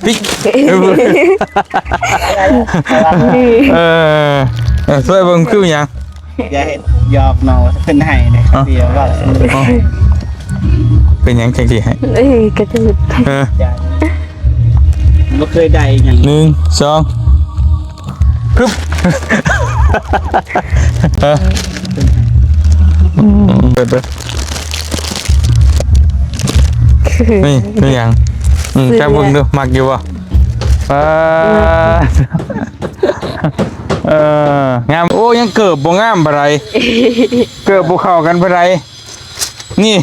ປິກ ເອີ ເອີ ຊ່ວຍເບິ່ງຄືຫຍັງ? ຢ່າເຮັດຫຍອກນ້ອງວ່າເພິ່ນໃຫ້ເດ້ ເອົ້າ ດຽວເວົ້າ ເອົ້າ ເປັນຫຍັງຈັ່ງຊິໃຫ້? ເອີ ກະຖືກ ເອີ ບໍ່ເຄີຍໄດ້ຫຍັງ ໜຶ່ງ ສອງ ປຶບ ເອີ ເປີດ ເປີດ ນີ້ ມີຫຍັງ? ອືມ ຈັບເບິ່ງດູ ມັກຢູ່ບໍ່? ປາດ ເອີ ງາມ ໂອ້ ຍັງເກີບບໍ່ງາມປານໃດ ເກີບບໍ່ເຂົ້າກັນປານໃດ ນີ້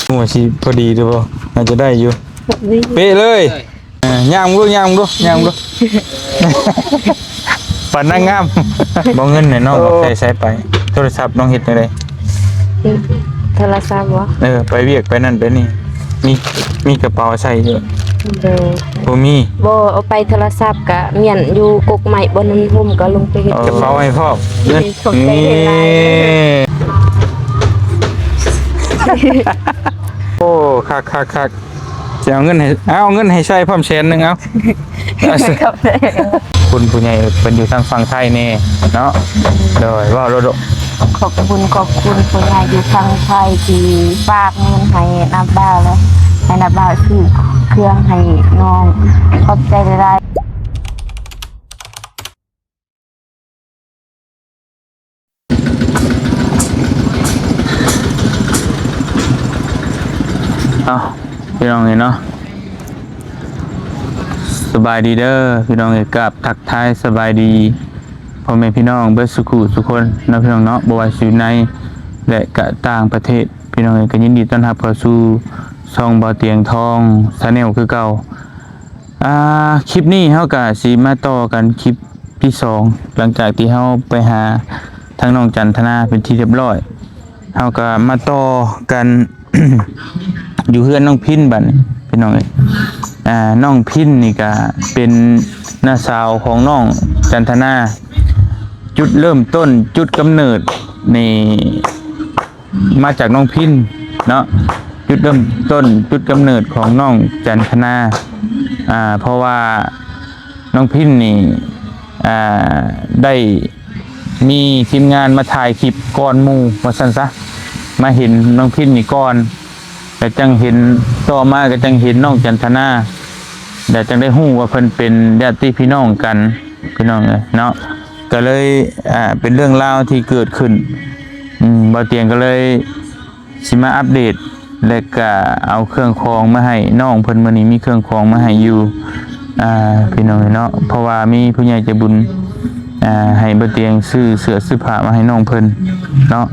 ໂອ້ ຊິພໍດີຫຼືບໍ່? ໜ້າຈະໄດ້ຢູ່ ພໍດີ ເປະເລີຍ ເອີ ຍ່າງດູ ຍ່າງດູ ຍ່າງດູ ປານນາງງາມ ບໍ່ ເງິນໃຫ້ນ້ອງ ໂອ້ ໃຊ້ ໃຊ້ໄປ ໂທລະສັບນ້ອງເຮັດຈັ່ງໃດ? ໂທລະສັບບໍ່? ເອີ ໄປວຽກໄປນັ້ນໄປນີ້ ມີ ມີກະເປົາໃສ່ຢູ່? ໂດຍ ບໍ່ມີ ບໍ່ ເອົາໄປໂທລະສັບກະມ້ຽນຢູ່ກົກໄມ້ບ່ອນມັນຮົ່ມ ກະລົງໄປເຮັດ ເອີ ກະເປົາໃຫ້ພ້ອມ ຂອບໃຈຫຼາຍໆ ນີ້ ໂອ້ ຄັກໆໆ ຊິເອົາເງິນໃຫ້ ເອົາເງິນໃຫ້ໃຊ້ພ້ອມແສນໜຶ່ງ ເອົາ ຂອບໃຈ ຄຸນຜູ້ໃຫຍ່ເພິ່ນຢູ່ທາງຝັ່ງໄທແນ່ເນາະ ໂດຍ ເວົ້າໂລດ ຂອບຄຸນ ຂອບຄຸນຜູ້ໃຫຍ່ຢູ່ທາງໄທທີ່ຝາກເງິນໃຫ້ນ້າບ່າວ ແລະ ໃຫ້ນ້າບ່າວຊື້ເຄື່ອງໃຫ້ນ້ອງ ຂອບໃຈຫຼາຍໆ. ເອົ້າ ພີ່ນ້ອງເອີຍເນາະ ສະບາຍດີເດີພີ່ນ້ອງເອີຍ ກາບທັກທາຍສະບາຍດີພໍ່ແມ່ພີ່ນ້ອງເບິດສູ່ຄູ່ສູ່ຄົນເນາະ ພີ່ນ້ອງເນາະ ບໍ່ວ່າຊິຢູ່ໃນ ແລະ ກະຕ່າງປະເທດ ພີ່ນ້ອງເອີຍ ກະຍິນດີຕ້ອນຮັບເຂົ້າສູ່ຊ່ອງບ່າວຕຽງທອງ Channel ຄືເກົ່າ. ອ່າ ຄລິບນີ້ເຮົາກະຊິມາຕໍ່ກັນຄລິບທີສອງ ຫຼັງຈາກທີ່ເຮົາໄປຫາທາງນ້ອງຈັນທະນາເປັນທີ່ຮຽບຮ້ອຍ ເຮົາກະມາຕໍ່ກັນ ຢູ່ເຮືອນນ້ອງພິນບັດນີ້ ພີ່ນ້ອງເອີຍ ອ່າ ນ້ອງພິນນີ້ກະເປັນນ້າສາວຂອງນ້ອງຈັນທະນາ ຈຸດເລີ່ມຕົ້ນ ຈຸດກຳເນີດນີ້ ມາຈາກນ້ອງພິນເນາະ ຈຸດເລີ່ມຕົ້ນ ຈຸດກຳເນີດຂອງນ້ອງຈັນທະນາ ອ່າ ເພາະວ່ານ້ອງພິນນີ້ ອ່າ ໄດ້ມີທີມງານມາຖ່າຍຄລິບກ່ອນໝູ່ວ່າຊັ້ນຊະ ມາເຫັນນ້ອງພິນນີ້ກ່ອນ ແລ້ວຈັ່ງເຫັນ ຕໍ່ມາກໍຈັ່ງເຫັນນ້ອງຈັນທະນາ ແລ້ວຈັ່ງໄດ້ຮູ້ວ່າເພິ່ນເປັນຍາດຕິພີ່ນ້ອງກັນ ພີ່ນ້ອງເອີຍເນາະ ກໍເລີຍ ອ່າ ເປັນເລື່ອງລາວທີ່ເກີດຂຶ້ນ ອືມ ບ່າວຕຽງກໍເລີຍ ຊິມາອັບເດດ ແລະກະເອົາເຄື່ອງຂອງມາໃຫ້ນ້ອງເພິ່ນ ມື້ນີ້ມີເຄື່ອງຂອງມາໃຫ້ຢູ່ ອ່າ ພີ່ນ້ອງເນາະ ເພາະວ່າມີຜູ້ໃຫຍ່ໃຈບຸນ ອ່າ ໃຫ້ບ່າວຕຽງຊື້ເສື້ອຊື້ຜ້າມາໃຫ້ນ້ອງເພິ່ນເນາະ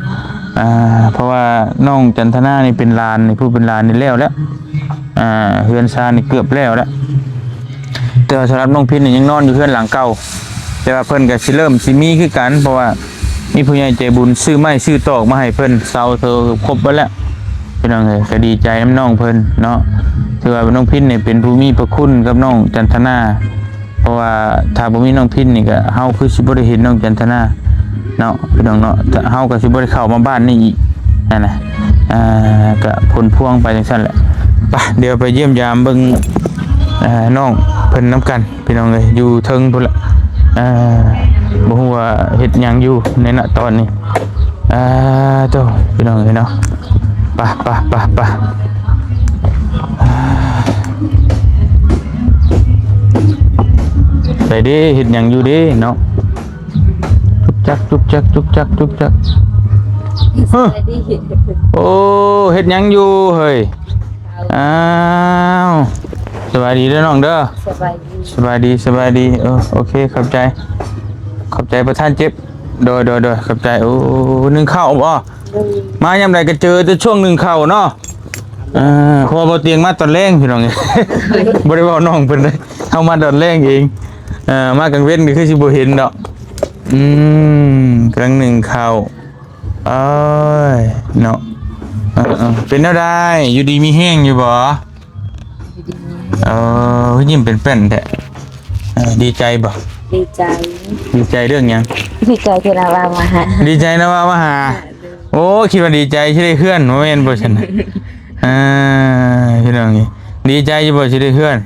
ອ່າ ເພາະວ່ານ້ອງຈັນທະນານີ້ເປັນຫຼານ ຜູ້ເປັນຫຼານນີ້ແລ້ວແລ້ວ ອ່າ ເຮືອນຊານນີ້ເກືອບແລ້ວແລ້ວ. ແຕ່ວ່າສຳລັບນ້ອງພິນນີ້ຍັງນອນຢູ່ເຮືອນຫຼັງເກົ່າ ແຕ່ວ່າເພິ່ນກໍຊິເລີ່ມຊິມີຄືກັນ ເພາະວ່າມີຜູ້ໃຫຍ່ໃຈບຸນຊື້ໄມ້ຊື້ຕອກມາໃຫ້ເພິ່ນ ເສົາເຖິງຄົບເບິດແລ້ວ ພີ່ນ້ອງເອີຍ ກໍດີໃຈນຳນ້ອງເພິ່ນເນາະ ຖືວ່ານ້ອງພິນນີ້ເປັນຜູ້ມີພະຄຸນກັບນ້ອງຈັນທະນາ ເພາະວ່າຖ້າບໍ່ມີນ້ອງພິນນີ້ກໍ ເຮົາຄືຊິບໍ່ໄດ້ເຫັນນ້ອງຈັນທະນາເນາະ ພີ່ນ້ອງເນາະ ເຮົາກໍຊິບໍ່ໄດ້ເຂົ້າມາບ້ານນີ້ອີກ ນັ້ນນະ ອ່າ ກະຜົນພວງໄປຈັ່ງຊັ້ນແຫຼະ ໄປ ດຽວໄປຢ້ຽມຢາມເບິ່ງ ອ່າ ນ້ອງເພິ່ນນຳກັນ ພີ່ນ້ອງເອີຍ ຢູ່ເທິງພຸ້ນລະ ອ່າ ບໍ່ຮູ້ວ່າເຮັດຫຍັງຢູ່ໃນ ນະ ຕອນນີ້ ອ່າ ໂທ້ ພີ່ນ້ອງເອີຍເນາະ ໄປ ໄປ ໄປ ໄປ ໃສເດ ເຮັດຫຍັງຢູ່ເດເນາະ? ຈຸກຈັກ ຈຸກຈັກ ຈຸກຈັກ ຈຸກຈັກ ເອີ ໂອ້ ເຮັດຫຍັງຢູ່ເຮີ້ຍ? ອ້າວ ສະບາຍດີເດີນ້ອງເດີ ສະບາຍດີ ສະບາຍດີ ສະບາຍດີ ເອີ ໂອເຄ ຂອບໃຈ ຂອບໃຈປະທານເຈັບ ໂດຍ ໂດຍ ໂດຍ ຂອບໃຈ ໂອ້ ໜຶ້ງເຂົ້າບໍ່? ໂດຍ ມາຍາມໃດກໍເຈີແຕ່ຊ່ວງໜຶ້ງເຂົ້າເນາະ ເອີ ເພາະວ່າບໍ່ຕຽງມາຕອນແລງ ພີ່ນ້ອງ ບໍ່ໄດ້ເວົ້ານ້ອງເພິ່ນເດ້ ເຮົາມາຕອນແລງເອງ ເອີ ມາກາງເວັນກໍຄືຊິບໍ່ເຫັນດອກ ອືມ ກຳລັງໜຶ້ງເຂົ້າ ເອີຍ ເນາະ ເອີ ເອີ ເປັນແນວໃດ ຢູ່ດີມີແຮງຢູ່ບໍ່? ເອີ ຍິ້ມເປັນແປ້ນແທ້ ເອີ ດີໃຈບໍ່? ດີໃຈ ດີໃຈເລື່ອງຫຍັງ? ດີໃຈທີ່ນ້າບ່າວມາຫາ ດີໃຈນ້າບ່າວມາຫາ ໂອ້ ຄິດວ່າດີໃຈຊິໄດ້ເຮືອນ ບໍ່ແມ່ນບໍ່ຊັ້ນນະ ອ່າ ພີ່ນ້ອງນີ້ ດີໃຈຢູ່ບໍ່ຊິໄດ້ເຮືອນ?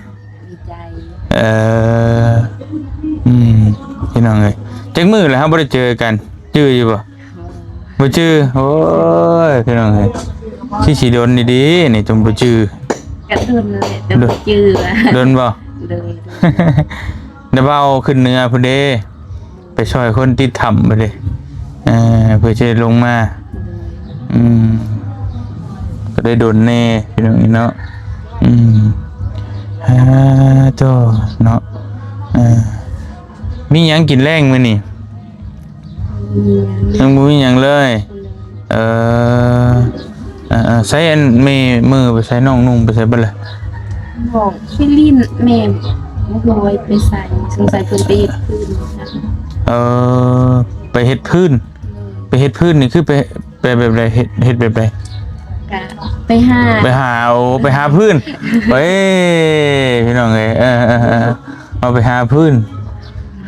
ດີໃຈ ເອີ ອືມ ພີ່ນ້ອງເອີຍ ຈັກມື້ແລ້ວເຮົາບໍ່ໄດ້ເຈີກັນ ຈື່ຢູ່ບໍ່? ບໍ່ຈື່. ໂອ້ຍ ພີ່ນ້ອງເອີຍ ຄືຊິດົນດີໆ ນີ້ ຈົນບໍ່ຈື່. ກະດົນແຫຼະ ແຕ່ບໍ່ຈື່ວ່າ ດົນບໍ່? ໂດຍ ແຕ່ວ່າເອົາຂຶ້ນເໜືອພຸ້ນເດ້ ໄປຊ່ອຍຄົນຕິດຖ້ຳພຸ້ນເດ້ ເອີ ເພື່ອຈະໄດ້ລົງມາ. ອືມ ກໍໄດ້ດົນແດ່ພີ່ນ້ອງເນາະ. ອືມ ອາ ໂທ້ ເນາະ ເອີ ມີຫຍັງກິນແລງມື້ນີ້? ຍັງບໍ່ມີຫຍັງເລີຍ. ເອີ ເອີ ເອີ ໃສ ອັນ ແມ່ ເມີໄປໃສ? ນ້ອງນຸ່ງໄປໃສເບິດລະ? ນ້ອງໄປຫຼິ້ນ ແມ່ບໍ່ຮູ້ວ່າໄປໃສ ສົງໄສເພິ່ນໄປເຮັດພື້ນ. ເອີ ໄປເຮັດພື້ນ. ໂດຍ ໄປເຮັດພື້ນນີ້ຄືໄປ ໄປແບບໃດ? ເຮັດ ເຮັດແບບໃດ? ກະໄປຫາ ໄປຫາ ໂອ້ ໄປຫາພື້ນ. ເອີຍ ພີ່ນ້ອງເອີຍ ເອີ ເອີ ເອີ ເອົາໄປຫາພື້ນ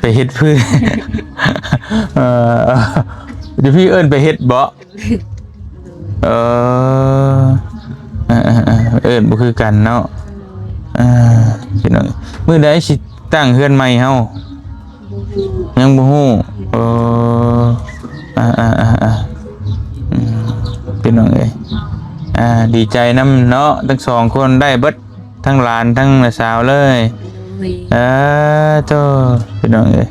ໄປເຮັດພື້ນ. ເອີ ຢູ່ພີ້ເອີ້ນໄປເຮັດເບາະ? ເອີ ເອີ ເອີ ເອີ ເອີ້ນບໍ່ຄືກັນເນາະ. ເອີ ພີ່ນ້ອງ ມື້ໃດຊິຕັ້ງເຮືອນໃໝ່ເຮົາ? ຍັງບໍ່ຮູ້. ເອີ ອ່າໆໆໆ ອືມ ພີ່ນ້ອງເອີຍ ອ່າ ດີໃຈນຳເນາະ ທັງສອງຄົນໄດ້ເບິດ ທັງຫຼານທັງນ້າສາວເລີຍ. ໂດຍ ເອີ ໂທ້ ພີ່ນ້ອງເອີຍ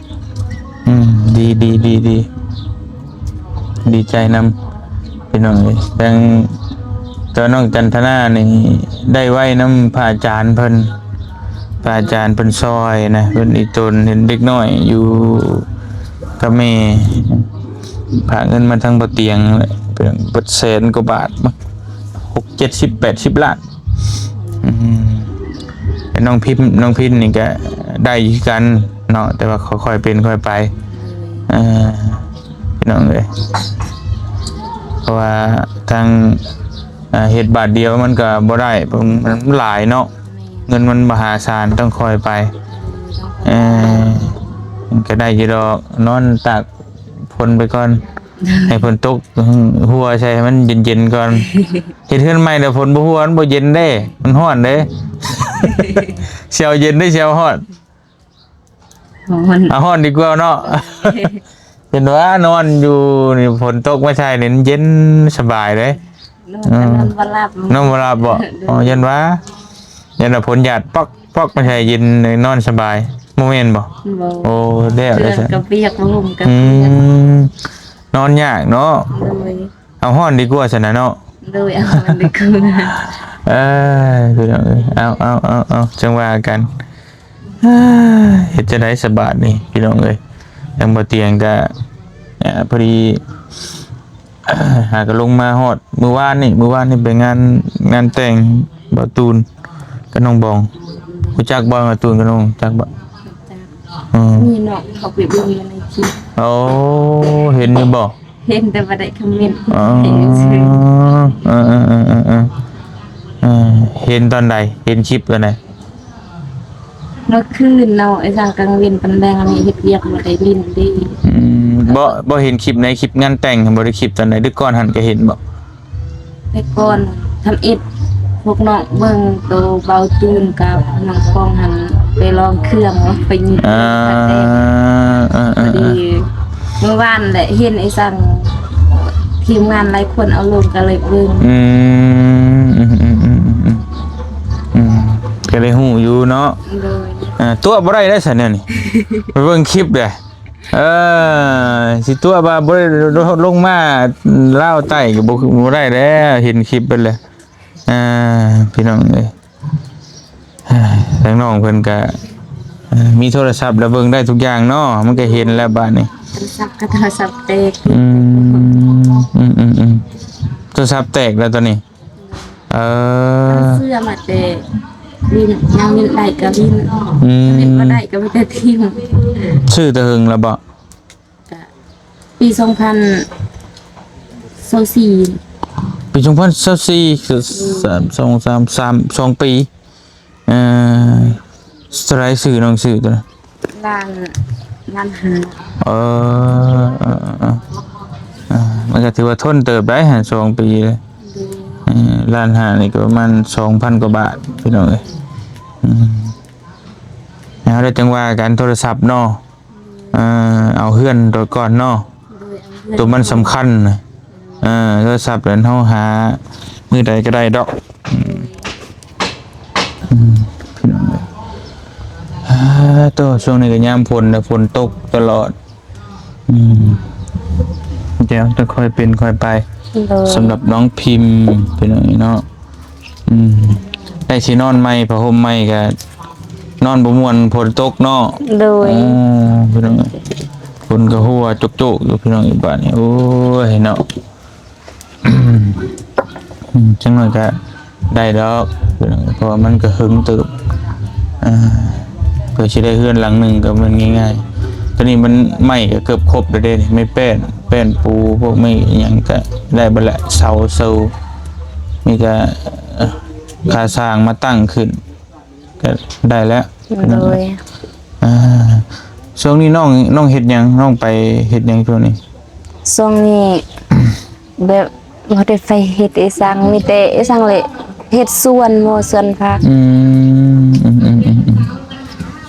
ອືມ ດີໆໆໆ ດີໃຈນຳ ພີ່ນ້ອງເອີຍ. ທາງຕົວນ້ອງຈັນທະນານີ້ໄດ້ໄວ້ນຳພະອາຈານເພິ່ນ ພະອາຈານເພິ່ນຊ່ອຍນະ ເພິ່ນອີ່ຕົນເຫັນເດັກນ້ອຍຢູ່ກັບແມ່ ພາເງິນມາທາງບໍ່ຕຽງແຫຼະ ເບິດແສນກວ່າບາດ ຫົກ ເຈັດສິບ ແປດສິບລ້ານ. ອືມ ແຕ່ນ້ອງພິມ ນ້ອງພິນນີ້ກະໄດ້ຄືກັນເນາະ ແຕ່ວ່າຄ່ອຍເປັນຄ່ອຍໄປ ເອີ ພີ່ນ້ອງເອີຍ ເພາະວ່າທາງ ອ່າ ເຮັດບາດດຽວມັນກໍບໍ່ໄດ້ ມັນຫຼາຍເນາະ ເງິນມັນມະຫາສານ ຕ້ອງຄ່ອຍໄປ. ເອີ ມັນກໍໄດ້ຢູ່ດອກ ນອນຕາກຝົນໄປກ່ອນ ໃຫ້ຝົນຕົກຫົວໃສ່ໃຫ້ມັນເຢັນໆກ່ອນ. ເຮັດເຮືອນໃໝ່ແລ້ວຝົນບໍ່ຫົວ ມັນບໍ່ເຢັນເດ້ ມັນຮ້ອນເດ້. ຊິເອົາເຢັນເດ້ ຊິເອົາຮ້ອນ? ຮ້ອນ ເອົາຮ້ອນດີກວ່າເນາະ. ເຫັນວ່ານອນຢູ່ນີ້ ຝົນຕົກມາໃສ່ນີ້ ເຢັນສະບາຍເດ້. ນອນ ອືມ ກໍນອນບໍ່ຫຼັບ ນອນບໍ່ຫຼັບບໍ່? ໂດຍ ອໍ ຢ້ານວ່າ ຢ້ານວ່າຝົນຫຍາດປອກໆມາໃສ່ ເຢັນນອນສະບາຍ ບໍ່ແມ່ນບໍ່? ບໍ່ ໂອ້ ແລ້ວ ເຄື່ອງກໍປຽກ ຜ້າຫົ່ມກໍປຽກ. ອືມ ນອນຍາກເນາະ. ໂດຍ ເອົາຮ້ອນດີກວ່າຊັ້ນນະເນາະ. ໂດຍ ເອົາຮ້ອນດີກວ່າ. ເອີ ພີ່ນ້ອງເອີຍ ເອົາ ເອົາ ເອົາ ເອົາ ຈັ່ງວ່າກັນ. ເຮັດຈັ່ງໃດສະບາດນີ້ພີ່ນ້ອງເອີຍ ທາງບໍ່ຕຽງກະ ເອີ ພໍດີ ຫາກະລົງມາຮອດມື້ວານນີ້ ມື້ວານນີ້ໄປງານ ງານແຕ່ງບ່າວຕູນກັບນ້ອງບອງ. ຮູ້ຈັກບໍ່ບ່າວຕູນກັບນ້ອງ ຮູ້ຈັກບໍ່? ອືມ ມີເນາະ ເຂົາໄປເບິ່ງຢູ່ໃນຄລິບ. ໂອ້ ເຫັນຢູ່ບໍ່? ເຫັນແຕ່ວ່າໄດ້ຄອມເມັນ. ອໍ ເອີໆໆໆ ເອີ ເຫັນຕອນໃດ? ເຫັນຄລິບຕອນໃດ? ເມື່ອຄືນເນາະ ໄອ້ສາງກາງເວັນປານແດງອັນນີ້ເຮັດວຽກບໍ່ໄດ້ຫຼິ້ນເດ້. ອືມ ບໍ່ ບໍ່ເຫັນຄລິບໃນຄລິບງານແຕ່ງ ບໍ່ໄດ້ຄລິບຕອນໃດ ຫຼືກ່ອນຫັ້ນກໍເຫັນບໍ່? ແຕ່ກ່ອນທຳອິດ ພວກນ້ອງເບິ່ງໂຕເບົາຕູນກັບນ້ອງປອງຫັ້ນໄປລອງເຄື່ອງ ໄປຍິງ ອ່າ ເຄື່ອງ ອ່າ ພໍດີ ອ່າ ມື້ວານແຫຼະເຫັນໄອ້ສັງ ທີມງານຫຼາຍຄົນເອົາລົງກໍເລີຍເບິ່ງ. ອືມ ອືມ ອືມ ອືມ ອືມ ອືມ ກໍໄດ້ຮູ້ຢູ່ເນາະ. ໂດຍ ອ່າ ຕົວະບໍ່ໄດ້ໄດ໋ຊັ້ນແນວນີ້ ໄປເບິ່ງຄລິບເດ້. ເອີ ຊິຕົວະວ່າບໍ່ໄດ້ລົງມາລາວໃຕ້ກໍບໍ່ ບໍ່ໄດ້ແລ້ວ ເຫັນຄລິບເບິດແລ້ວ. ອ່າ ພີ່ນ້ອງເອີຍ ທາງນ້ອງເພິ່ນກະ ເອີ ມີໂທລະສັບແລ້ວເບິ່ງໄດ້ທຸກຢ່າງເນາະ ມັນກະເຫັນແລ້ວບາດນີ້. ໂທລະສັບກໍໂທລະສັບແຕກ. ອືມ ອືມ ອືມ ອືມ ໂທລະສັບແຕກແລ້ວຕອນນີ້. ເອີ ເອົາເສື້ອມາແຕ່ຫຼິ້ນ ຍັງຫຼິ້ນໄດ້ກໍຫຼິ້ນ. ອືມ ຫຼິ້ນບໍ່ໄດ້ກໍມີແຕ່ຖິ້ມ. ຊື້ແຕ່ເຖິງແລ້ວບໍ່? ກະປີສອງພັນຊາວສີ່ ປີສອງພັນຊາວສີ່ ສາມ ສອງ ສາມ ສາມ ສອງປີ. ເອີ ເທົ່າໃດຊື້ ນ້ອງຊື້ຕົວນັ້ນ? ລ້ານ ລ້ານຫ້າ. ເອີ ເອີ ເອີ ມັນກໍຖືວ່າທົນເຕີບໄດ໋ ສອງປີເລີຍ. ໂດຍ ເອີ ລ້ານຫ້ານີ້ກໍປະມານສອງພັນກວ່າບາດ ພີ່ນ້ອງເອີຍ. ອືມ. ເອີ ແລ້ວຈັ່ງວ່າກັນໂທລະສັບເນາະ. ເອີ ເອົາເຮືອນໂຕກ່ອນເນາະ ໂດຍ ເອົາເຮືອນ ໂຕມັນສຳຄັນນະ. ເອີ ໂທລະສັບນັ້ນເຮົາຫາມື້ໃດກໍໄດ້ດອກ. ອືມ ອືມ ພີ່ນ້ອງເອີຍ ອາ ໂຕ ຊ່ວງນີ້ກໍຍາມຝົນນະ ຝົນຕົກຕະຫຼອດ. ອືມ ດຽວຈະຄ່ອຍເປັນຄ່ອຍໄປ. ໂດຍ ສຳລັບນ້ອງພິມ ພີ່ນ້ອງເອີຍເນາະ. ອືມ ໄດ້ຊິນອນໃໝ່ ຜ້າຫົ່ມໃໝ່ກະນອນບໍ່ມ່ວນ ຝົນຕົກເນາະ. ໂດຍ ໂອ້ ພີ່ນ້ອງເອີຍ ຝົນກະຫົວໂຈກໆຢູ່ ພີ່ນ້ອງເອີຍ ບາດນີ້. ໂອ້ຍເນາະ ອືມ ຈັກໜ້ອຍກະໄດ້ດອກ ພີ່ນ້ອງເອີຍ ເພາະວ່າມັນກະເຫິງເຕີບ. ອ່າ ເພື່ອຊິໄດ້ເຮືອນຫຼັງໜຶ່ງກໍແມ່ນງ່າຍໆ. ຕອນນີ້ມັນໄມ້ກໍເກືອບຄົບແລ້ວເດ້ ໄມ້ແປ້ນ ແປ້ນປູ ພວກໄມ້ອີ່ຫຍັງກໍໄດ້ເບິດແຫຼະ. ເສົາເສີາ ມີແຕ່ ເອີ ຄ່າສ້າງມາຕັ້ງຂຶ້ນກໍໄດ້ແລ້ວ. ໂດຍ ອ່າ ຊ່ວງນີ້ນ້ອງ ນ້ອງເຮັດຫຍັງ? ນ້ອງໄປເຮັດຫຍັງຊ່ວງນີ້? ຊ່ວງນີ້ ແບບບໍ່ໄດ້ໄປເຮັດອີ່ສັງ ມີແຕ່ອີ່ສັງແຫຼະ ເຮັດສວນ ບໍ່ ສວນຜັກ. ອືມ ອືມ ອືມ ອືມ ອືມ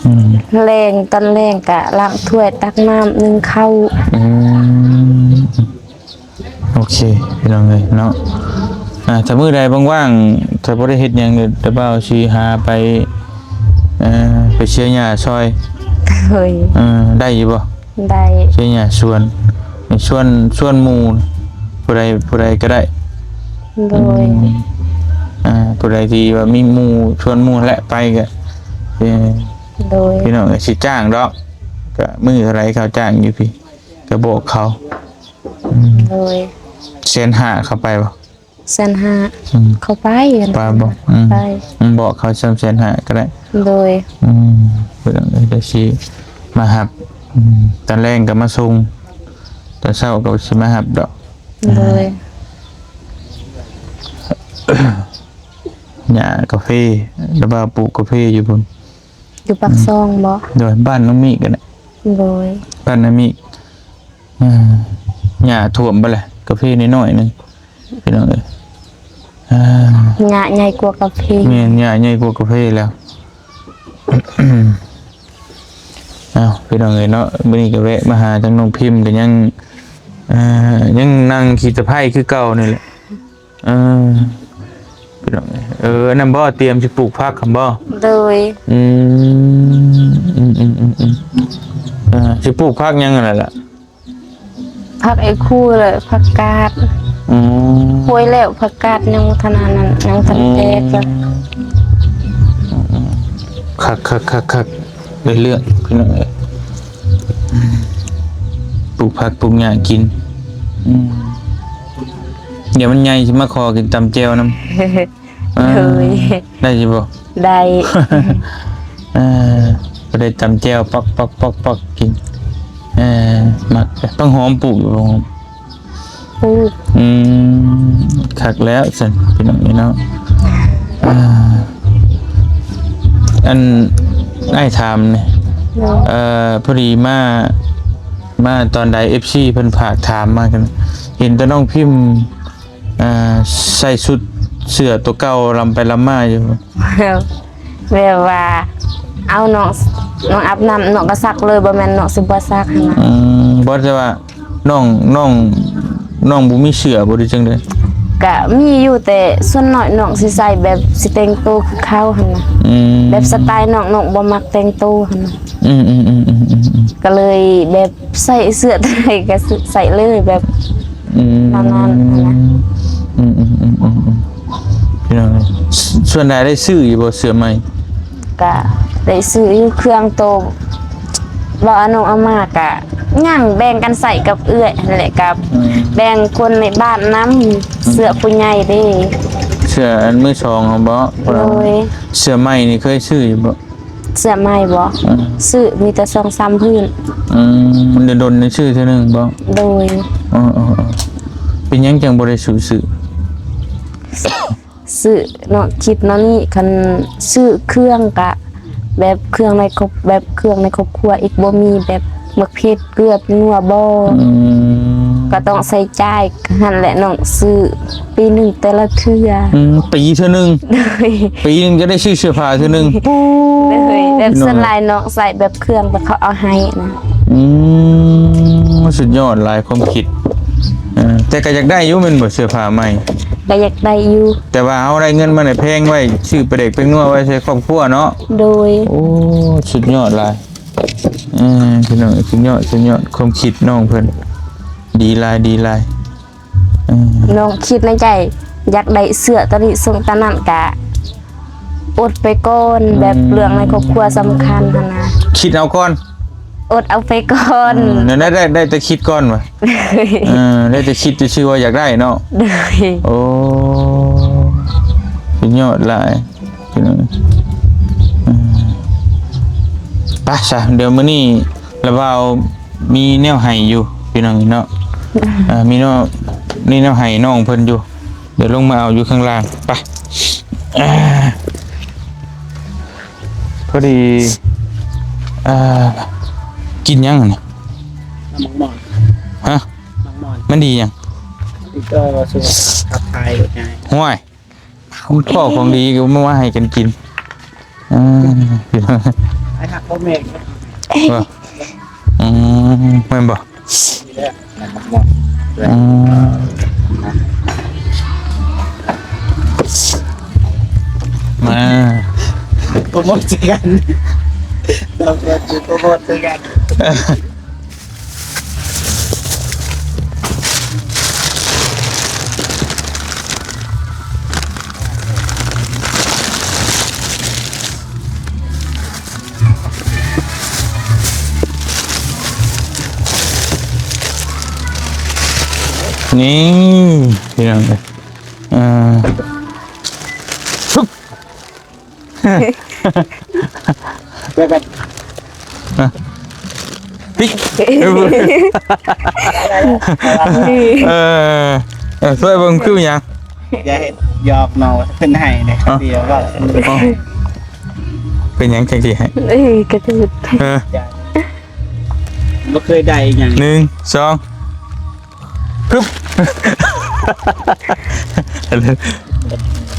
ອືມ ແລງ ຕອນແລງກະລ້າງຖ້ວຍ ຕັກນ້ຳ ໜຶ້ງເຂົ້າ. ອືມ ໂອເຄ ພີ່ນ້ອງເອີຍເນາະ. ອ່າ ຖ້າມື້ໃດວ່າງໆ ຖ້າບໍ່ໄດ້ເຮັດຫຍັງ ດຽວ ດຽວບ່າວຊິຫາໄປ ເອີ ໄປເຊຍຫຍ້າຊ່ອຍ. ໂດຍ ເອີ ໄດ້ຢູ່ບໍ່? ໄດ້ ເຊຍຫຍ້າສວນ ໃນສວນ ສວນໝູ່ ຜູ້ໃດ ຜູ້ໃດກໍໄດ້. ໂດຍ ອືມ ອ່າ ຜູ້ໃດທີ່ວ່າມີໝູ່ ຊວນໝູ່ແຫຼະໄປກໍ ເອີ ໂດຍ ພີ່ນ້ອງກໍຊິຈ້າງດອກ ກໍມື້ເທົ່າໃດເຂົາຈ້າງຢູ່ພີ້ ກໍບອກເຂົາ. ອືມ ໂດຍ ແສນຫ້າເຂົາໄປບໍ່? ແສນຫ້າ ອືມ ເຂົາໄປ ໄປບໍ່? ອືມ ໄປ ອືມ ບອກເຂົາຊ້ຳແສນຫ້າກໍໄດ້. ໂດຍ ອືມ ເພິ່ນກໍຊິມາຮັບ. ອືມ ຕອນແລງກໍມາສົ່ງ ຕອນເຊົ້າກໍຊິມາຮັບດອກ. ໂດຍ ຫຍ້າກາເຟ ລະວ່າປູກກາເຟຢູ່ພຸ້ນ ຢູ່ປາກຊ່ອງບໍ່? ໂດຍ ບ້ານນ້ອງມີກກໍໄດ້. ໂດຍ ບ້ານນ້ອງມີກ. ອ່າ ຫຍ້າຖ້ວມໄປແຫຼະ ກາເຟນ້ອຍໆໜຶ່ງ ພີ່ນ້ອງເອີຍ. ອ່າ ຫຍ້າໃຫຍ່ກວ່າກາເຟ. ແມ່ນ ຫຍ້າໃຫຍ່ກວ່າກາເຟແລ້ວ. ເອົ້າ ພີ່ນ້ອງເອີຍເນາະ ມື້ນີ້ກໍແວະມາຫາທາງນ້ອງພິມ ກໍຍັງ ອ່າ ຍັງນັ່ງຂີ້ຕະໄພຄືເກົ່ານີ້ແຫຼະ. ເອີ ພີ່ນ້ອງເອີຍ ເອີ ອັນນັ້ນບໍ່ ຕຽມຊິປູກຜັກຫັ້ນບໍ່? ໂດຍ ອືມ ອືມ ເອີ ຊິປູກຜັກຫຍັງຫັ້ນລະ? ຜັກເອຄູ ແລະ ຜັກກາດ. ອືມ ປ່ວຍແລ້ວ ຜັກກາດຍັງບໍ່ທັນອັນນັ້ນ ຍັງບໍ່ທັນແຕກ. ອືມ ຄັກໆໆໆ ໄດ້ເລື່ອງ ພີ່ນ້ອງເອີຍ. ປູກຜັກປູກຫຍ້າກິນ. ອືມ ດຽວມັນໃຫຍ່ຊິມາຂໍກິນຕຳແຈ່ວນຳ. ເອີ ໂດຍ ໄດ້ຢູ່ບໍ່? ໄດ້ ເອີ ໄດ້ຕຳແຈ່ວ ປອກໆໆໆ ກິນ. ເອີ ມັກ. ຜັກຫອມປູກຢູ່ບໍ່? ປູກ. ອືມ ຄັກແລ້ວຊັ້ນ ພີ່ນ້ອງເອີຍເນາະ. ອ່າ ອັນ ອ້າຍຖາມນີ້ ໂດຍ ເອີ ພໍດີມາ ມາຕອນໃດ ເອັຟຊີ ເພິ່ນຝາກຖາມມາກັນ ເຫັນແຕ່ນ້ອງພິມ ອ່າ ໃສ່ຊຸດເສື້ອຕົວເກົ່າລຳໄປລຳມາຢູ່. ແບບວ່າ ເອົາ ນ້ອງ ນ້ອງອາບນ້ຳ ນ້ອງກໍຊັກເລີຍ ບໍ່ແມ່ນນ້ອງຊິບໍ່ຊັກຫັ້ນນະ. ອືມ ບໍ່ ແຕ່ວ່ານ້ອງ ນ້ອງ ນ້ອງບໍ່ມີເສື້ອບໍ່ ຫຼືຈັ່ງໃດ? ກະມີຢູ່ ແຕ່ສ່ວນໜ້ອຍນ້ອງຊິໃສ່ແບບຊິແຕ່ງໂຕຄືເຂົາຫັ້ນນະ. ອືມ ແບບສະໄຕລ໌ນ້ອງ ນ້ອງບໍ່ມັກແຕ່ງໂຕຫັ້ນນະ. ອືມໆໆໆໆ ກໍເລີຍແບບ ໃສ່ເສື້ອຕົວໃດກໍໃສ່ເລີຍ ແບບ ອືມ ປະມານນັ້ນນະ. ອືມໆໆໆ ພີ່ນ້ອງເອີຍ ສ່ວນຫຼາຍໄດ້ຊື້ຢູ່ບໍ່ເສື້ອໃໝ່? ກະໄດ້ຊື້ຢູ່ ເຄື່ອງໂຕ ບໍ່ ອານຸອາມາກະຍັງ ແບ່ງກັນໃສ່ກັບເອື້ອຍຫັ້ນແຫຼະ ກັບ ອືມ ແບ່ງຄົນໃນບ້ານນຳ. ອືມ ເສື້ອຜູ້ໃຫຍ່ເດ້ ເສື້ອອັນມືສອງຫັ້ນບໍ່? ໂດຍ ເສື້ອໃໝ່ນີ້ເຄີຍຊື້ຢູ່ບໍ່? ເສື້ອໃໝ່ບໍ່? ອືມ ຊື້ມີແຕ່ສອງສາມພື້ນ. ອືມ ມັນດົນໆໄດ້ຊື້ເທື່ອໜຶ່ງບໍ່? ໂດຍ ເອີໆໆ ເປັນຫຍັງຈັ່ງບໍ່ໄດ້ຊື້? ຊື້ ຊື້ເນາະ ຄິດແນວນີ້ ຄັນຊື້ເຄື່ອງກະແບບເຄື່ອງໃນຄອບ ແບບເຄື່ອງໃນຄອບຄົວອີກບໍ່ມີ ແບບໝາກເຜັດ ເກືອ ແປ້ງນົວບໍ່? ອືມ ກໍຕ້ອງໃຊ້ຈ່າຍຫັ້ນແຫຼະນ້ອງ ຊື້ປີໜຶ່ງແຕ່ລະເທື່ອ. ອືມ ປີເທື່ອໜຶ່ງ? ໂດຍ ປີໜຶ່ງຈະໄດ້ຊື້ເສື້ອຜ້າເທື່ອໜຶ່ງ. ໂດຍ ແບບສ່ວນຫຼາຍນ້ອງໃສ່ແບບເຄື່ອງ ແຕ່ເຂົາເອົາໃຫ້ນະ. ອືມ ສຸດຍອດຫຼາຍຄວາມຄິດ. ເອີ ແຕ່ກໍຢາກໄດ້ຢູ່ແມ່ນບໍ່ ເສື້ອຜ້າໃໝ່? ກໍຢາກໄດ້ຢູ່ ແຕ່ວ່າເຮົາໄດ້ເງິນມານີ້ແພງໄວ້ ຊື້ປາແດກແປ້ງນົວໄວ້ໃສ່ຄອບຄົວເນາະ. ໂດຍ. ໂອ້ ສຸດຍອດຫຼາຍ. ເອີ ພີ່ນ້ອງ ສຸດຍອດ ສຸດຍອດ ຄວາມຄິດນ້ອງເພິ່ນ ດີຫຼາຍ ດີຫຼາຍ. ອືມ ນ້ອງຄິດໃນໃຈ ຢາກໄດ້ເສື້ອໂຕນີ້ ສົ່ງຕອນນັ້ນກະອົດໄປກ່ອນ ອືມ ແບບເລື່ອງໃນຄອບຄົວສຳຄັນຫັ້ນນະ. ຄິດເອົາກ່ອນ ອົດເອົາໄປກ່ອນ. ອືມ ນັ້ນໄດ້ ໄດ້ ໄດ້ແຕ່ຄິດກ່ອນຫວາ? ເອີ ໄດ້ແຕ່ຄິດຊື່ໆວ່າຢາກໄດ້ເນາະ. ໂດຍ. ໂອ້ ສຸດຍອດຫຼາຍ. ພີ່ນ້ອງ ເອີ ໄປຊະ ດຽວມື້ນີ້ລະບ່າວມີແນວໃຫ້ຢູ່ ພີ່ນ້ອງເນາະ. ເອີ ມີແນວ ມີແນວໃຫ້ນ້ອງເພິ່ນຢູ່ ດຽວລົງມາເອົາຢູ່ຂ້າງລ່າງ. ໄປ ເອີ ພໍດີ ເອີ ກິນຫຍັງນີ້? ໝາກໝອນ. ຮະ? ໝາກໝອນ. ມັນດີຫຍັງ? ມັນກໍຊ່ວຍຂັບຖ່າຍໄດ້. ຫ້ວຍ ພໍ່ຂອງດີກໍມາໃຫ້ກັນກິນ. ເອີ ອ້າຍຮັກບໍ່ແມ່ນ. ວ່າ ອືມ ແມ່ນບໍ່? ນີ້ແຫຼະ ອືມ ມາ ໂປຣໂມດໃສ່ກັນ ເຮົາກໍຊິໂປຣໂມດໃສ່ກັນ. ນີ້ ພີ່ນ້ອງເອີຍ ເອີ ເບິ່ງກັນ ຮະ ປິກ ເອີ ເອີ ຊ່ວຍເບິ່ງຄືຫຍັງ? ຢ່າເຮັດ ຢອກນ້ອງເພິ່ນໃຫ້ເດ້. ດຽວກໍ ເປັນຫຍັງຈັ່ງຊິໃຫ້? ເອີ ກະຖືກ ເອີ ບໍ່ເຄີຍໄດ້ຫຍັງ. ໜຶ່ງ ສອງ ຮຶບ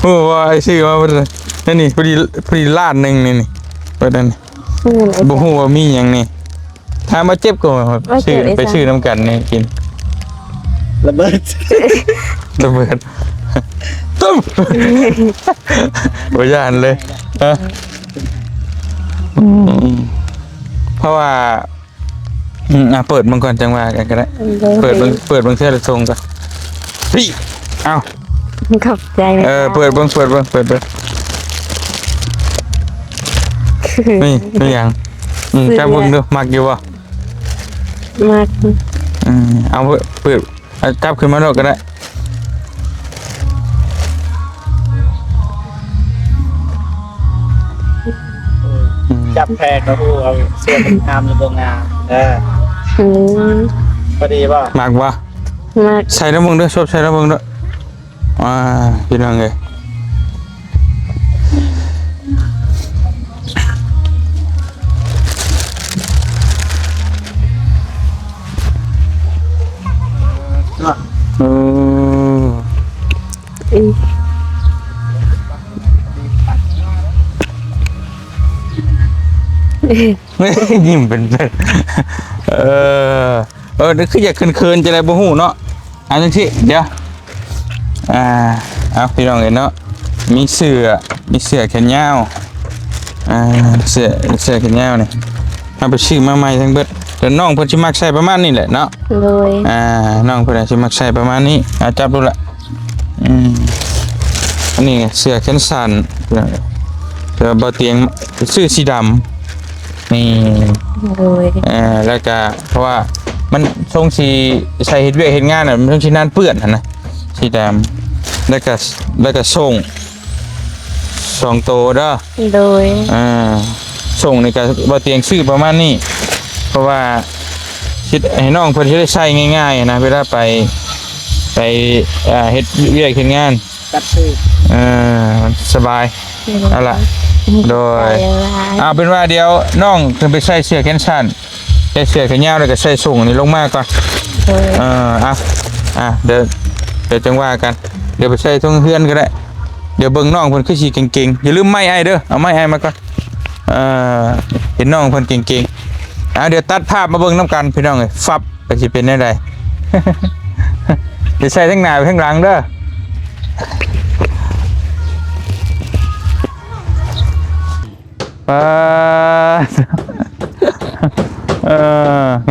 ຮູ້ວ່າອ້າຍຊື້ມາເບິດ ນັ້ນນີ້ ພໍດີ ພໍດີລ້ານໜຶ່ງນີ້ ນີ້ ເບິດນັ້ນ. ບໍ່ຮູ້ວ່າມີຫຍັງນີ້ ຖາມວ່າເຈັບກໍ ໄປຊື້ນຳກັນນີ້ກິນ ລະເບີດ ລະເບີດ ຕຸ້ມ ບໍ່ຢ້ານເລີຍ ຮະ ອືມ ເພາະວ່າ ອືມ ອ່ະ ເປີດມັນກ່ອນ ຈັ່ງວ່າກັນກໍໄດ້. ໂດຍ. ເປີດເບິ່ງ ເປີດເບິ່ງເທື່ອລະຊົງກ່ອນ. ນີ້ ເອົ້າ ຂອບໃຈ. ເອີ ເປີດເບິ່ງ ເປີດເບິ່ງ ເປີດເບິ່ງ. ນີ້ ນີ້ຫຍັງ? ອືມ ຈັບເບິ່ງດູ ມັກຢູ່ບໍ່? ມັກ. ອືມ ເອົາ ເປີດ ເອົາ ຈັບຂຶ້ນມາໂລດກໍໄດ້. ອືມ ຈັບແພງກໍຮູ້ວ່າເສື້ອມັນງາມຫຼືບໍ່ງາມ. ເອີ ອືມ ພໍດີບໍ່? ມັກບໍ່? ມັກ. ໃສ່ລອງເບິ່ງເດີ້ ຊອບໃສ່ລອງເບິ່ງເດີ້. ອ່າ ພີ່ນ້ອງເອີຍ ເອີ ອືມ ຍິ້ມເປັນ ເອີ ເອີ ຄືຢາກເຂີນໆ ຈັ່ງໃດບໍ່ຮູ້ເນາະ. ເອົາຈັ່ງຊີ້ ດຽວ ອ່າ ເອົາ ພີ່ນ້ອງເອີຍເນາະ ມີເສື້ອ ມີເສື້ອແຂນຍາວ ອ່າ ເສື້ອ ເສື້ອແຂນຍາວນີ້ ເຮົາໄປຊື້ມາໃໝ່ທັງເບິດ. ແຕ່ນ້ອງເພິ່ນຊິມັກໃສ່ປະມານນີ້ແຫຼະເນາະ. ໂດຍ. ອ່າ ນ້ອງເພິ່ນອາດຊິມັກໃສ່ປະມານນີ້. ອ່າ ຈັບດູລະ. ອືມ ອັນນີ້ເສື້ອແຂນສັ້ນ ແຕ່ວ່າບໍ່ຕຽງຊື້ສີດຳ. ນີ້ ໂດຍ ເອີ ແລ້ວກະ ເພາະວ່າມັນຊົງຊິໃສ່ເຮັດວຽກເຮັດງານນະ ມັນຊົງຊິໜ້າເປື້ອນຫັ້ນນະ ສີດຳ. ແລ້ວກະ ແລ້ວກະສົ້ງສອງໂຕເດີ. ໂດຍ ເອີ ສົ້ງນີ້ກະບໍ່ຕຽງຊື້ປະມານນີ້ ເພາະວ່າຊິໃຫ້ນ້ອງເພິ່ນຊິໄດ້ໃສ່ງ່າຍໆນະ ເວລາໄປ ໄປ ເອີ ເຮັດວຽກເຮັດງານ. ຕັດຄື ເອີ ມັນສະບາຍ. ໂດຍ ເອົາລະ ໂດຍ ເອົາເປັນວ່າດຽວນ້ອງຂຶ້ນໄປໃສ່ເສື້ອແຂນສັ້ນ ໃສ່ເສື້ອແຂນຍາວ ແລ້ວກໍໃສ່ສົ້ງອັນນີ້ລົງມາກ່ອນ. ໂດຍ ເອີ ເອົາ ອ່ະ ດຽວ ດຽວຈັ່ງວ່າກັນ ດຽວໄປໃສ່ເທິງເຮືອນກໍໄດ້. ດຽວເບິ່ງນ້ອງເພິ່ນຄືຊິເກັ່ງໆ. ຢ່າລືມໄມ້ອ້າຍເດີ ເອົາໄມ້ອ້າຍມາກ່ອນ. ເອີ ເຫັນນ້ອງເພິ່ນເກັ່ງໆ. ອ່າ ດຽວຕັດພາບມາເບິ່ງນຳກັນພີ່ນ້ອງເອີຍ ຟັບ ວ່າຊິເປັນແນວໃດ. ຈະໃສ່ທັງໜ້າໄປທັງຫຼັງເດີ. ປາດ ເອີ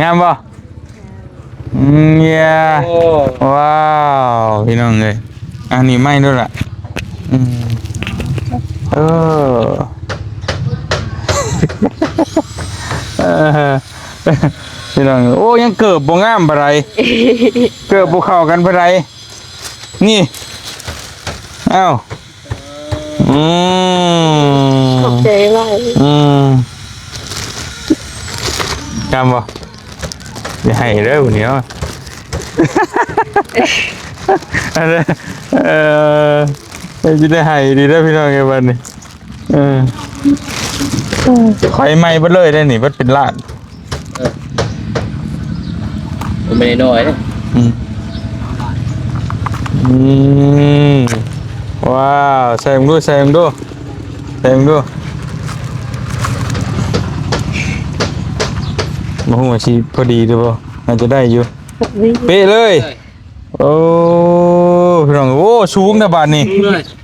ງາມບໍ່? ອືມ ເຢ້ຍມ. ໂອ້ ວ້າວ ພີ່ນ້ອງເອີຍ ອັນນີ້ໃໝ່ໂດດລະ. ອືມ ເອີ ເອີ ພີ່ນ້ອງເອີຍ ໂອ້ ຍັງເກີບບໍ່ງາມປານໃດ ເກີບບໍ່ເຂົ້າກັນປານໃດ. ນີ້ ອ້າວ ອືມ ຂອບໃຈຫຼາຍ. ອືມ ງາມບໍ່? ຢ່າໄຫ້ເດີຜູ້ນີ້ເນາະ. ອັນນັ້ນ ເອີ ຊິໄດ້ໄຫ້ດີເດີພີ່ນ້ອງເອີຍ ບັດນີ້. ເອີ ຂ້ອຍໃໝ່ເບິດເລີຍເດ້ນີ້ ເບິດເປັນລ້ານ. ເອີ ບໍ່ແມ່ນນ້ອຍເດ້. ອືມ ອືມ ວ້າວ ໃສ່ເບິ່ງດູ ໃສ່ເບິ່ງດູ ໃສ່ເບິ່ງດູ. ບໍ່ຮູ້ວ່າຊິພໍດີຫຼືບໍ່ ໜ້າຈະໄດ້ຢູ່. ເປັນເລີຍ. ໂອ້ ພີ່ນ້ອງ ໂອ້ ສູງນະບາດນີ້.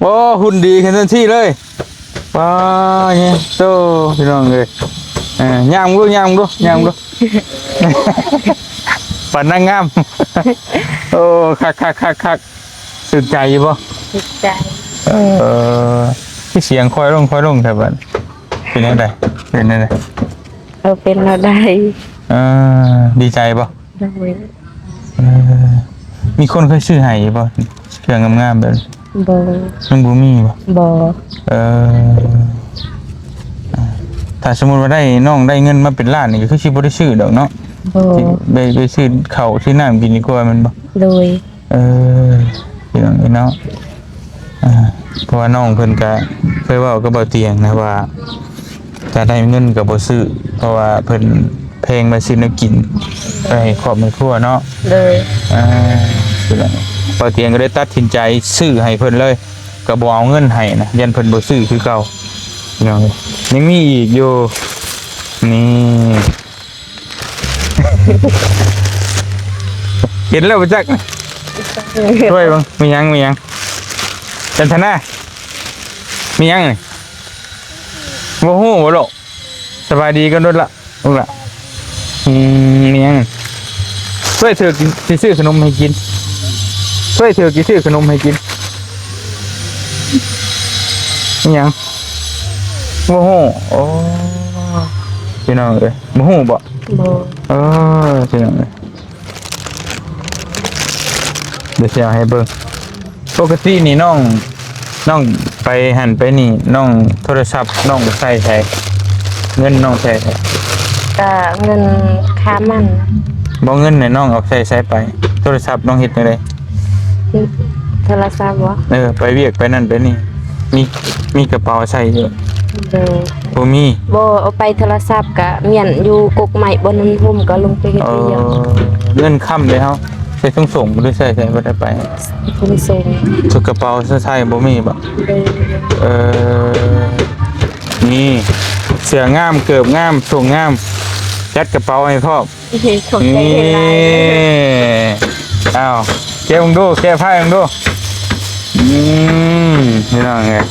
ໂອ້ ຫຸ່ນດີຂຶ້ນທັນທີເລີຍ. ປາດໂທ້ ພີ່ນ້ອງເອີຍ ເອີ ຍ່າງດູ ຍ່າງດູ ຍ່າງດູ. ປານນາງງາມ. ໂອ້ ຄັກໆໆໆ. ຖືກໃຈຢູ່ບໍ່? ຖືກໃຈ. ເອີ ຄືສຽງຄ່ອຍລົງ ຄ່ອຍລົງແທ້ບາດ. ເປັນຈັ່ງໃດ? ເປັນຈັ່ງໃດ? ເອີ ເປັນແນວໃດ? ເອີ ດີໃຈບໍ່? ໂດຍ. ເອີ ມີຄົນເຄີຍຊື້ໃຫ້ຢູ່ບໍ່? ເຄື່ອງງາມໆແບບນີ້. ບໍ່. ຍັງບໍ່ມີບໍ່? ບໍ່. ເອີ ຖ້າສົມມຸດວ່າໄດ້ ນ້ອງໄດ້ເງິນມາເປັນລ້ານນີ້ ກໍຄືຊິບໍ່ໄດ້ຊື້ດອກເນາະ. ບໍ່. ໄປ ໄປຊື້ເຂົ້າຊື້ນ້ຳກິນດີກວ່າແມ່ນບໍ່? ໂດຍ. ເອີ ພີ່ນ້ອງເອີຍເນາະ. ອ່າ ເພາະວ່ານ້ອງເພິ່ນກະເຄີຍເວົ້າກັບບ່າວຕຽງນະວ່າ ຖ້າໄດ້ເງິນກໍບໍ່ຊື້ ເພາະວ່າເພິ່ນແພງໄວ້ຊື້ແນວກິນໄປໃຫ້ຄອບໃຫ້ຄົວເນາະ. ໂດຍ. ອ່າ ບ່າວຕຽງກໍເລີຍຕັດສິນໃຈຊື້ໃຫ້ເພິ່ນເລີຍ ກໍບໍ່ເອົາເງິນໃຫ້ນະ ຢ້ານເພິ່ນບໍ່ຊື້ຄືເກົ່າ. ພີ່ນ້ອງເອີຍ ຍັງມີອີກຢູ່ ນີ້. ເຫັນແລ້ວບໍ່ຈັກ. ຊ່ວຍເບິ່ງ ມີຫຍັງ ມີຫຍັງ? ຈັນທະນາ ມີຫຍັງນີ້? ບໍ່ຮູ້ບໍ່ລູກ? ສະບາຍດີກັນໂດດລະ ລູກລະ. ອືມ ມີຫຍັງ? ຊ່ວຍຖືກ ຊິຊື້ຂະໜົມໃຫ້ກິນ ຊ່ວຍຖືກ ຊິຊື້ຂະໜົມໃຫ້ກິນ. ມີຫຍັງ? ບໍ່ຮູ້. ໂອ້ ພີ່ນ້ອງເອີຍ ບໍ່ຮູ້ບໍ່? ບໍ່. ເອີ ພີ່ນ້ອງເອີຍ ດຽວຊິເອົາໃຫ້ເບິ່ງ. ປົກກະຕິນີ້ນ້ອງ ນ້ອງໄປຫັ້ນໄປນີ້ ນ້ອງ ໂທລະສັບນ້ອງໃສ່ໃສ? ເງິນນ້ອງໃສ່ໃສ? ກະເງິນຄ່າມັນ. ບໍ່ ເງິນໃນນ້ອງເອົາໃສ່ໃສໄປ? ໂທລະສັບນ້ອງເຮັດແນວໃດ? ໂທລະສັບບໍ່? ເອີ ໄປວຽກໄປນັ້ນໄປນີ້ ມີ ມີກະເປົາໃສ່ຢູ່? ໂດຍ. ບໍ່ມີ. ບໍ່ ເອົາໄປໂທລະສັບກະມ້ຽນຢູ່ກົກໄມ້ບ່ອນມັນຮົ່ມ ກໍລົງໄປເຮັດວຽກ. ເອີ ເງິນຄ້ຳເດ້ເຮົາ ໃສ່ຖົງໂສງບໍ່ ຫຼືໃສ່ໃສ? ບໍ່ໄດ້ໄປຖົງໂສງ. ຊຸດກະເປົາໃສ່ບໍ່ມີບໍ່? ໂດຍ. ເອີ ນີ້ ເສື້ອງາມ ເກີບງາມ ໂສ້ງງາມ ຈັດກະເປົາໃຫ້ພ້ອມ. ຂອບໃຈຫຼາຍ. ນີ້ ອ້າວ ແກະເບິ່ງດູ ແກະພາຍເບິ່ງດູ. ອືມ ພີ່ນ້ອງເອີຍ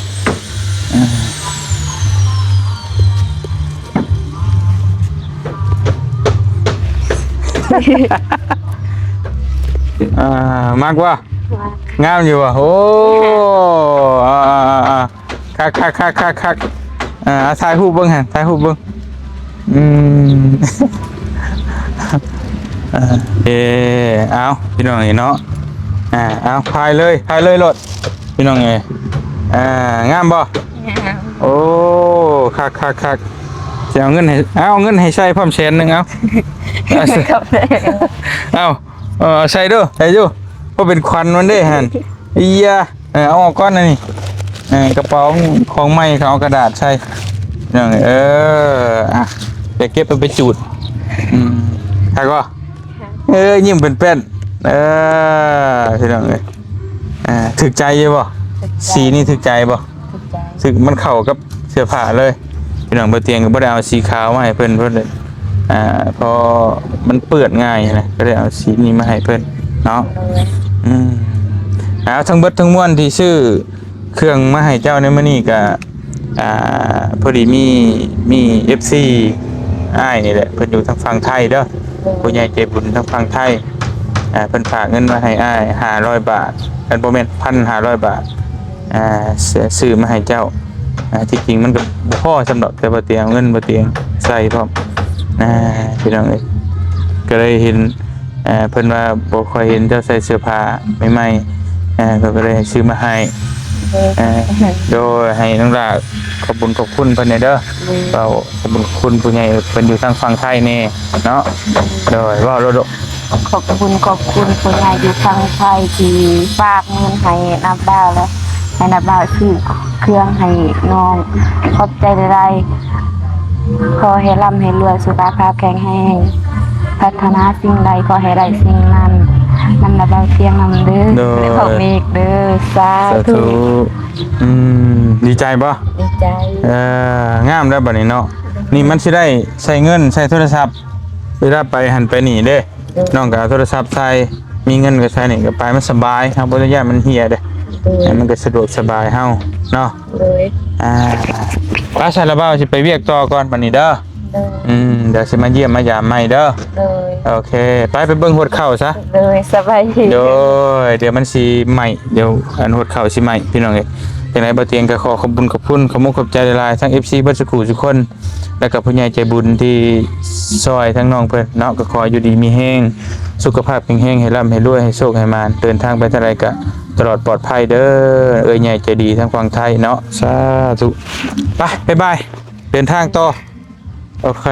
ອ່າ ມັກບໍ່? ວ່າ ງາມຢູ່ບໍ່? ໂອ້ ອ່າ ອ່າ ອ່າ ອ່າ ຄັກໆໆໆໆ. ອ່າ ຖ່າຍຮູບເບິ່ງຫັ້ນ ຖ່າຍຮູບເບິ່ງ. ອືມ ເອີ ເອົາ ພີ່ນ້ອງເອີຍເນາະ. ອ່າ ເອົາ ພາຍເລີຍ ພາຍເລີຍໂລດ ພີ່ນ້ອງເອີຍ. ອ່າ ງາມບໍ່? ງາມ. ໂອ້ ຄັກໆໆ. ຊິເອົາເງິນໃຫ້ ເອົາເງິນໃຫ້ໃສ່ພ້ອມແສນໜຶ່ງ ເອົາ ຂອບໃຈ. ເອົາ ເອີ ໃສ່ດູ ໃສ່ດູ ເພື່ອເປັນຂວັນມັນເດ້ຫັ້ນ. ອີຍາ ເອີ ເອົາອອກກ່ອນນະນີ້. ເອີ ກະເປົາຂອງໃໝ່ ເຂົາເອົາກະດາດໃສ່. ເອີ ອ່ະ ໄປເກັບ ໄປຈູດ. ອືມ ຄັກບໍ່? ເອີ ຍິ້ມເປັນແປ້ນ. ເອີ ພີ່ນ້ອງເອີຍ ອ່າ ຖືກໃຈຢູ່ບໍ່? ຖືກໃຈ. ສີນີ້ຖືກໃຈບໍ່? ຖືກໃຈ. ຖືກ ມັນເຂົ້າກັບເສື້ອຜ້າເລີຍ. ພີ່ນ້ອງ ບ່າວຕຽງກໍບໍ່ໄດ້ເອົາສີຂາວມາໃຫ້ເພິ່ນ ເພິ່ນ ອ່າ ເພາະມັນເປື້ອນງ່າຍນະ ກໍເລີຍເອົາສີນີ້ມາໃຫ້ເພິ່ນເນາະ. ອືມ ເອົາ ທັງເບິດທັງມວນທີ່ຊື້ເຄື່ອງມາໃຫ້ເຈົ້າໃນມື້ນີ້ກໍ ອ່າ ພໍດີມີ ມີເອັຟຊີອ້າຍນີ້ແຫຼະ ເພິ່ນຢູ່ທາງຝັ່ງໄທເດີ ຜູ້ໃຫຍ່ໃຈບຸນທາງຝັ່ງໄທ ອ່າ ເພິ່ນຝາກເງິນມາໃຫ້ອ້າຍຫ້າຮ້ອຍບາດ ອັນ ບໍ່ແມ່ນ ພັນຫ້າຮ້ອຍບາດ ອ່າ ຊື້ ຊື້ມາໃຫ້ເຈົ້າ. ອ່າ ທີ່ຈິງມັນກໍບໍ່ພໍສ່ຳດອກ ແຕ່ວ່າຕຽງເອົາເງິນ ບໍ່ຕຽງໃສ່ພ້ອມ ອ່າ ພີ່ນ້ອງເອີຍ ກໍເລີຍເຫັນ ອ່າ ເພິ່ນວ່າບໍ່ຄ່ອຍເຫັນເຈົ້າໃສ່ເສື້ອຜ້າໃໝ່ໆ ອ່າ ເພິ່ນກໍເລີຍໃຫ້ຊື້ມາໃຫ້ ໂດຍ ອ່າ ໂດຍ ໃຫ້ນ້ອງຫຼ້າຂອບບຸນຂອບຄຸນເພິ່ນແດ່ເດີ ໂດຍ ເວົ້າຂອບບຸນຂອບຄຸນຜູ້ໃຫຍ່ເພິ່ນຢູ່ທາງຝັ່ງໄທແດ່ເນາະ ໂດຍ ເວົ້າໂລດ ຂອບຄຸນ ຂອບຄຸນຜູ້ໃຫຍ່ຢູ່ທາງໄທທີ່ຝາກເງິນໃຫ້ນັບດາວ ແລະ ໃຫ້ນັບດາວຊື້ເຄື່ອງໃຫ້ນ້ອງ ຂອບໃຈຫຼາຍໆ ຂໍໃຫ້ລ່ຳໃຫ້ລວຍ ສຸຂະພາບແຂງແຮງ ປາດຖະໜາສິ່ງໃດຂໍໃຫ້ໄດ້ສິ່ງນັ້ນ ນຳນັບດາວຕຽງນຳເດີ ໂດຍ ແລະ ພວກເມກເດີ ສາ ສາທຸ ທຸ ອືມ ດີໃຈບໍ່? ດີໃຈ ເອີ ງາມແລ້ວບັດນີ້ເນາະ ນີ້ມັນຊິໄດ້ໃຊ້ເງິນໃຊ້ໂທລະສັບ ເວລາໄປຫັ້ນໄປນີ້ເດ້ ໂດຍ ນ້ອງກໍເອົາໂທລະສັບໃສ່ ມີເງິນກໍໃສ່ນີ້ກໍໄປ ມັນສະບາຍ ເຮົາບໍ່ໄດ້ຢ້ານມັນເຫຍເດ້ ໂດຍ ມັນກໍສະດວກສະບາຍເຮົາເນາະ ໂດຍ ອ່າ ໄປ ຊັ້ນລະບ່າວຊິໄປວຽກຕໍ່ກ່ອນບັດນີ້ເດີ ໂດຍ ອືມ ດຽວຊິມາຢ້ຽມມາຢາມໃໝ່ເດີ ໂດຍ ໂອເຄ ໄປ ໄປເບິ່ງຮວດເຂົ້າຊະ ໂດຍ ສະບາຍດີ ໂດຍ ດຽວມັນຊິໄໝ້ ດຽວອັນຮວດເຂົ້າຊິໄໝ້ ພີ່ນ້ອງເອີຍ ຈັ່ງໃດບ່າວຕຽງກໍຂໍຂອບບຸນຂອບຄຸນ ຂອບມຸກຂອບໃຈຫຼາຍໆ ທັງເອັຟຊີເບິດສູ່ສູ່ຄົນ ແລ້ວກໍຜູ້ໃຫຍ່ໃຈບຸນທີ່ຊ່ອຍທັງນ້ອງເພິ່ນເນາະ ກໍຂໍຢູ່ດີມີແຮງ ສຸຂະພາບແຂງແຮງ ໃຫ້ລ່ຳໃຫ້ລວຍ ໃຫ້ໂຊກໃຫ້ໝານ ເດີນທາງໄປທາງໃດກໍຕະຫຼອດປອດໄພເດີ ເອື້ອຍໃຫຍ່ໃຈດີທາງຝັ່ງໄທເນາະ ສາທຸ ໄປ ບາຍບາຍ ເດີນທາງຕໍ່ ໂອເຄ.